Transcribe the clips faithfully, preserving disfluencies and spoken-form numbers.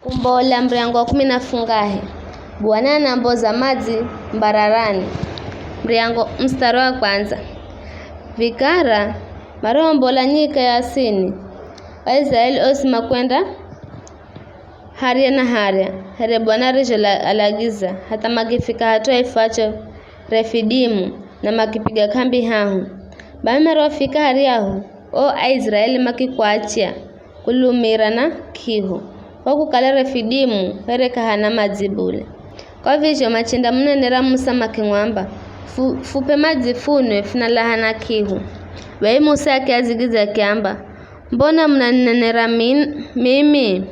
Kumbola muryango wa kumi na fungahe. Bwana anamboza madzi mbararani. Muryango, mstari wa kwanza. Vikara marihombola nyika ya Sini, Aisiraeli osi makwenda harya na harya, here Bwana arizhoalagiza, hatha makifika hat'u aifwacho Refidimu, na makipiga k'ambi hahu. Bai marihofika haryahu, o Aisiraeli makikwatya kulumira na k'ihu, kwa kukala Refidimu here k'ahana madzi bule. Kwa vizho machendamunenera Musa makimwamba, "Fu-, fup'e madzi funwe, funalaha na k'ihu." Bai Musa akiadzigidzya akiamba, "Mbona munaninenera min-, mimi?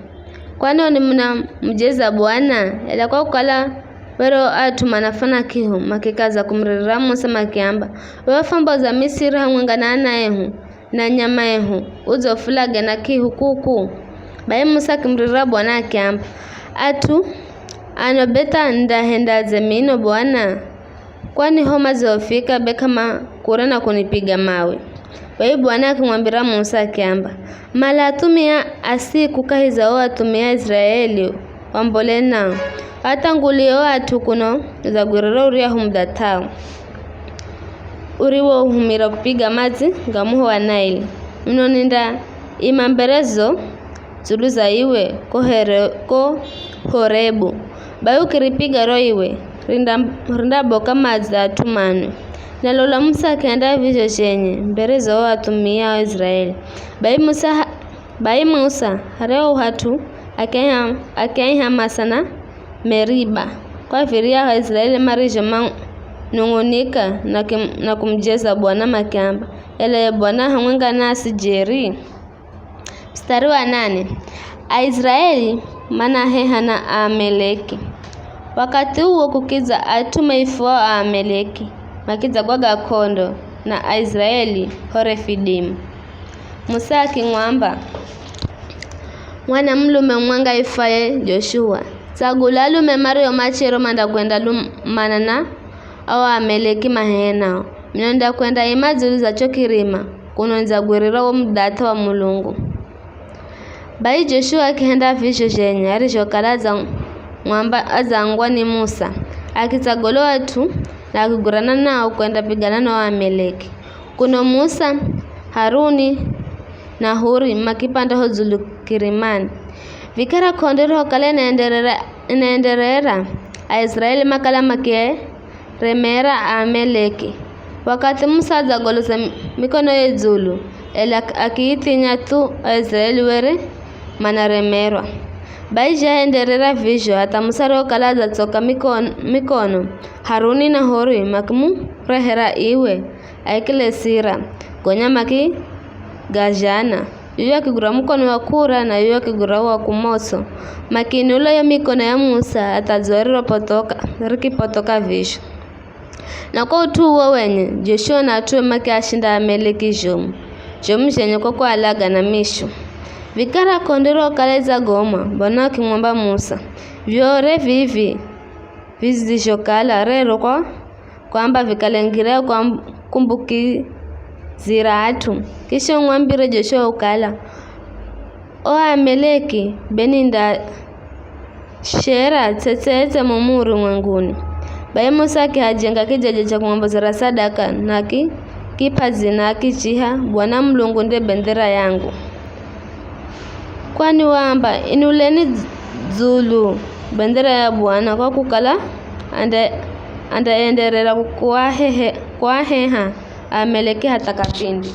Kwanoni munamujeza Bwana?" Ela kwa kukala were o at'u manafwa na k'ihu, makikaza kumuririra Musa makiamba, "Were fwamboza Misiri hamwenga na ana ehu na nyama ehu, udzofulage na k'ihu kuku?" Bai Musa akimuririra Bwana akiamba, "At'u ano be tha nindahendadze mino Bwana? Kwani ho madzihofika be k'amakura na kunipiga mawe." Bai Bwana akimwambira Musa akiamba, "Mala athumia a siku kahi za o athumia a Aisiraeli wambole nao. Athangulie o at'u kuno udzagwirira uryahu mudhath'ao uriwouhumira kupiga madzi ga muho wa Naili. Mino nindaima mbere zo dzulu za iwe ko Here-, ko Horebu. Bai ukiripiga ro iwe, rinda-, rindaboka madzi at'u manwe." Na lola Musa akihenda vizho zhenye mbere za o athumia a Aisiraeli. Bai Musa ha-, bai Musa haryahu hat'u akiaiha-, akiaiha Masa na Meriba, kwa viryahu Aisiraeli marizho manung'unika na kim-, na kumujeza Bwana makiamba, "Ela ye Bwana hamwenga nasi jeri?" Mstari wa nane. Aisiraeli manaheha na Aameleki. Wakathi uwo kukidza at'u maifwao Aameleki, makidzagwaga k'ondo na Aisiraeli ho Refidimu. Musa akimwamba mwanamulume mumwenga aifwaye Joshua, "Tsagula alume mario machero mandakwenda lumana na ao Aameleki mahehe nao. Mino nindakwenda ima dzulu za cho kirima, kuno nidzagwirira wo mudhath'o wa Mulungu." Bai Joshua akihenda vizho zhenye arizhokala adzamwamba-, adzangwa ni Musa. Akitsagola at'u na akigwirana nao kwendapigana na o Aameleki. Kuno Musa, Haruni na Huri makipanda ho dzulu kirimani. Vikara k'ondo irihokala inaenderera, inaenderera, Aisiraeli makala makiremera Aameleki. Wakathi Musa adzagoloza mikonoye dzulu, ela ak-, akiithinya thu Aisiraeli were manaremerwa. Bai zhaenderera vizho hatha Musa arihokala adzatsoka mikon-, mikono, Haruni na Huri makimurehera iwe aikile sira, gonya makigazhana, yuyu akigwira mukono wa kura na yuyu akigwira wa kumoso. Makiinula yo mikono ya Musa hatha dzuwa riropothoka, rikipothoka vizho. Na kwa ut'u uwo wenye, Joshua na at'ue makiashinda Aameleki zhomu, zhomu zhenye kwa kualaga na mishu. Vikara k'ondo irokala idzagomwa, Bwana akimwamba Musa, "Vyorere vivi vidzizhokala rero kwa kwamba vikale ngira ya kuam-, kumbukizira at'u. Kisha umwambire Joshua ukala, 'O Aameleki be nindashera ts'ets'etse mumu urumwenguni.'" Bai Musa akihajenga kijaja cha kumwambozera sadaka na ki-, kip'a dzina akichiha, "Bwana Mulungu nde bendera yangu." Kwani waamba, "Inuleni dz-, dzulu bendera ya Bwana," kwa kukala ande-, andaenderera kuahehe-, kuaheha Aameleki hatha kapindi.